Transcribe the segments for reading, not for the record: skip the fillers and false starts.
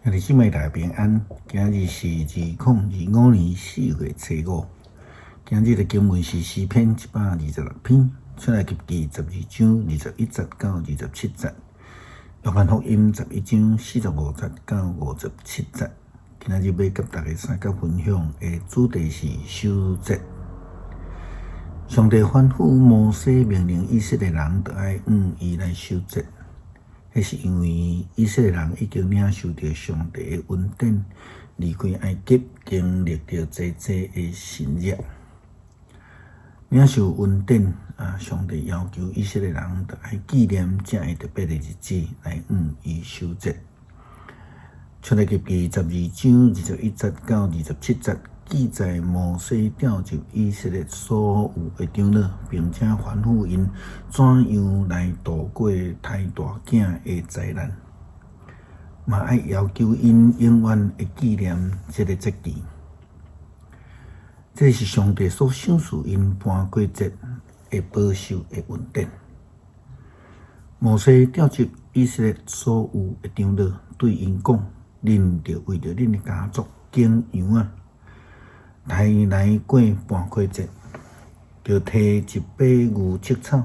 兄弟姊妹大家平安，今日是2025年4月初五。今日的經文是詩篇126篇，出埃及記12章21節到27節，約翰福音11章45節到57節。今日欲佮大家相佮分享的主題是守節。上帝吩咐摩西命令以色列人，著愛向伊來守節。彼是因為以色列人已經領受著上帝的恩典，離開埃及，經歷著濟濟的神蹟。領受恩典啊！上帝要求以色列人著愛紀念這个特別的日子，來向伊守節。出埃及記12章21節到27節記載摩西召集以色列所有的長老，並且吩咐𪜶怎樣來度過胎大囝的災難，嘛愛要求𪜶永遠會紀念這个節期。這是上帝所賞賜𪜶盤過節的保守的恩典。摩西召集以色列所有的長老，對𪜶講：恁著為著恁的家族揀羊仔，刣來過盤過節，著提一把牛溼草，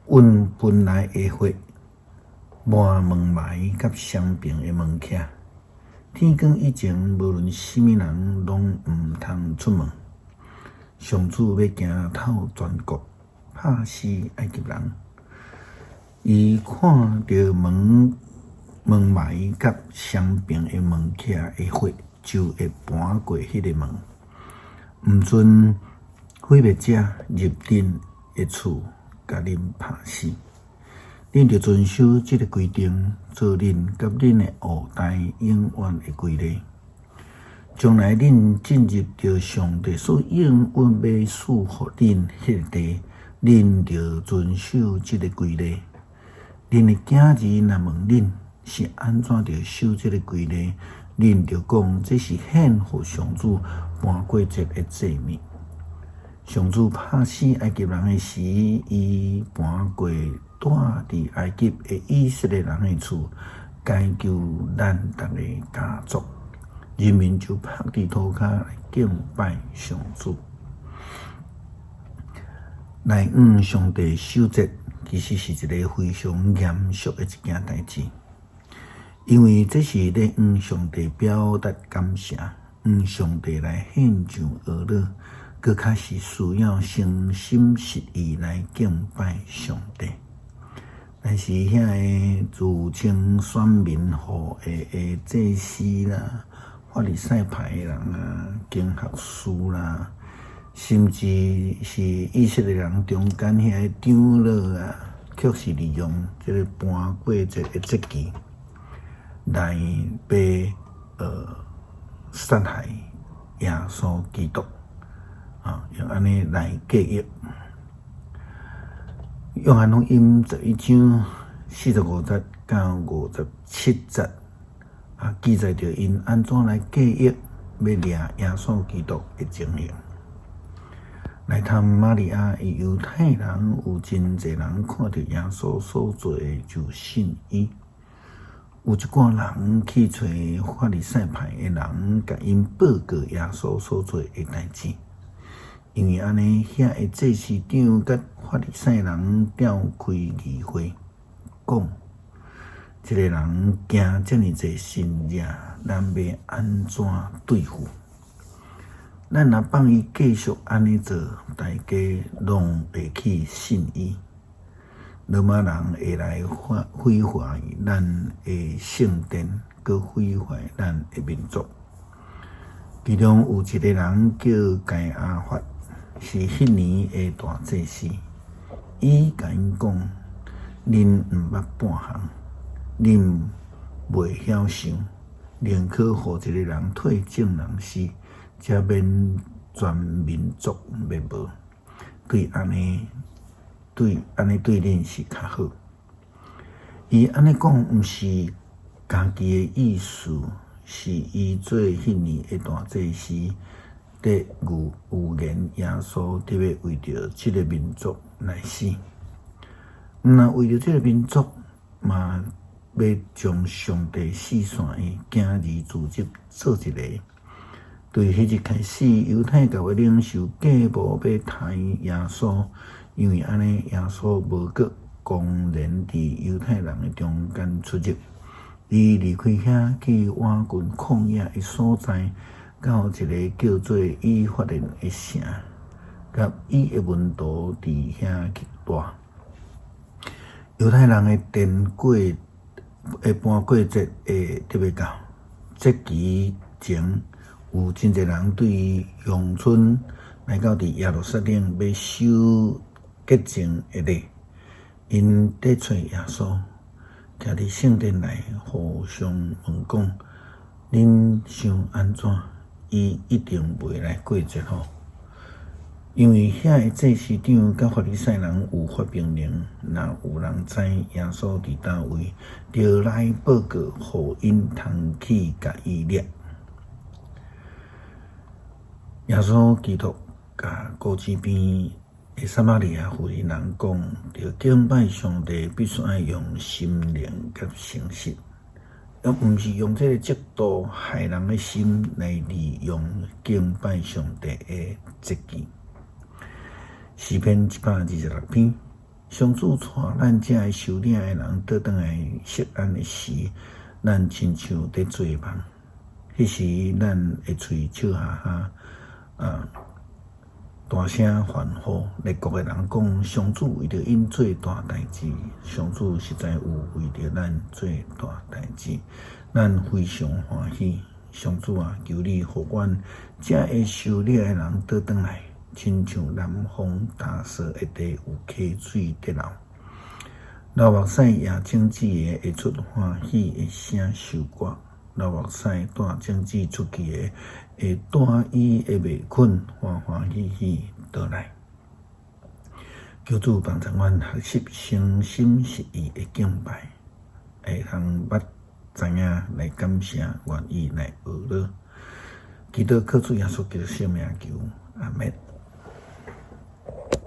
阮分內的血，抹門楣佮雙爿的門徛。天光以前，無論啥物人，攏毋通出門。上主欲行透全國，拍死埃及人。伊看著門楣佮雙爿的門徛的血，就會盤過彼个門，毋准毀滅者入恁的厝，共恁拍死。恁著遵守這个規定，做恁佮恁的後代永遠的規例。將來恁進入著上帝所應允欲賜予恁彼个地，恁著遵守這个規例。恁的囝兒若問恁是按怎著守這个規例，恁著講這是獻予上主盤過節的祭物。上主拍死埃及人的時，伊盤過住佇埃及的以色列人的厝，解救咱逐个家族。人民就伏佇塗跤來敬拜上主。來向上帝守節，其實是一個非常嚴肅的一件代誌，因為這是咧向上帝表達感謝，向上帝來獻上哀樂，閣較是需要誠心實意來敬拜上帝。但是遐个自稱選民後裔的祭司啦、法利賽派的人啊、經學士啦，甚至是以色列人中間遐个長老啊，卻是利用這个盤過節的節期來欲殺害耶穌基督啊，用按呢來計劃。約翰福音11章45節到57節啊，記載著𪜶按怎來計劃欲掠耶穌基督的情形。來探瑪利亞的猶太人有真濟人看著耶穌所做的就信伊。有一寡人去揣法利賽派的人，共𪜶報告耶穌所做的代誌。因為按呢，遐个祭司長佮法利賽人召開議會，講：這个人行遮爾濟神蹟，咱欲按怎對付？咱若放伊繼續按呢做，大家攏會去信伊。羅馬人會來毀壞咱的聖殿，閣毀壞咱的民族。其中有一个人叫該亞法，是彼年的大祭司。伊共𪜶講：恁毋捌半項，恁袂曉想，寧可予一個人替眾人死，才免全民族滅無。對按呢對恁是較好。伊按呢講，毋是家己的意思，是伊做彼年的大祭司，佇預言耶穌得欲為著這个民族來死。毋但為著這个民族，嘛欲將上帝四散的囝兒組織做一個。對彼日開始，猶太教的領袖計謀欲刣耶穌，因為按呢，耶穌無閣公然佇猶太人的中間出入。伊離開遐去倚近曠野的所在，到一个叫做以法蓮的城，佮伊的門徒佇遐去蹛。猶太人的殿過的搬過節會特別到，節期前有真濟人對鄉村來到佇耶路撒冷欲守潔淨的禮，𪜶咧揣耶穌，徛佇聖殿內互相問講：恁想按怎？伊一定袂來過節吼，因為遐的祭司長佮法利賽人有發命令，若有人知耶穌佇佗位，就來報告，予𪜶通去共伊掠。耶穌基督共孤井邊的撒瑪利亞婦人人講，著敬拜上帝必須愛用心靈佮誠實，而毋是用這个嫉妒害人的心來利用敬拜上帝的節期。詩篇126篇，上主帶咱這个受領的人倒轉來錫安的時，咱親像佇做夢。彼時咱的喙笑哈哈，啊，大聲歡呼。列國的人講，上主為著𪜶做大代誌，上主實在有為著咱做大代誌，咱非常歡喜。上主啊，求你予阮這个受掠的人倒轉來，親像南風大掃的地有溪水佇流。流目屎野種子的會出歡喜的聲收割，流目屎帶種子出去的會帶伊的麥捆歡歡喜喜倒來。求主幫助阮學習誠心實意的敬拜，會通捌知影來感謝，願意來學了。祈禱靠主耶穌基督聖名求，阿們。